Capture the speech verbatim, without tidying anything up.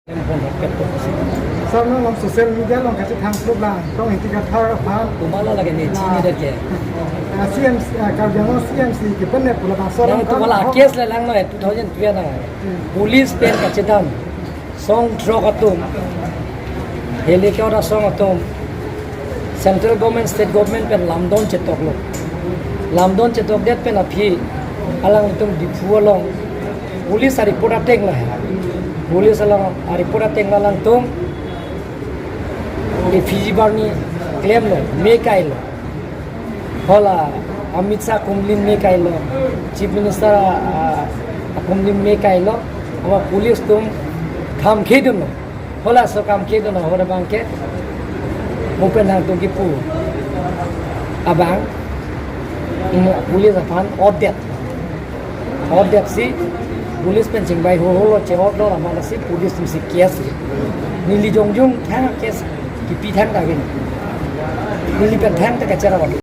Sir, non along social media along kachethang klublang, tong Ingti Kathar aphan. Komatlo lake ne chini det ke. Ah, C M C, ah, Karbi Anglong C M C kepenep pu labangso along, yang itu kan malah ho- case le langlo, eh, two thousand three na. Hmm. Police pen kachedam. Song throk atum. Helicopter song atum. Central government, state government pen lamdon chetoklo. Lamdon chetokdet pen aphi alangtum Diphu along police a-report ateng la. Police along a-report ateng la alangtum effigy barni klemlo, me kailo. Hala Amit Shah akumlin me kailo, Chief Minister a, a, akumlin me kailo, ama police atum kham khedunlo. Halaso kham khedun ahut abangke, mo pen nangtum kipu abang, mm, police aphan order. Order si, police pen chingbai ho holo che-order amat si, police atum si case. Neli jongjong thang case, kipi thangta pen. Neli pen thangta kacherap.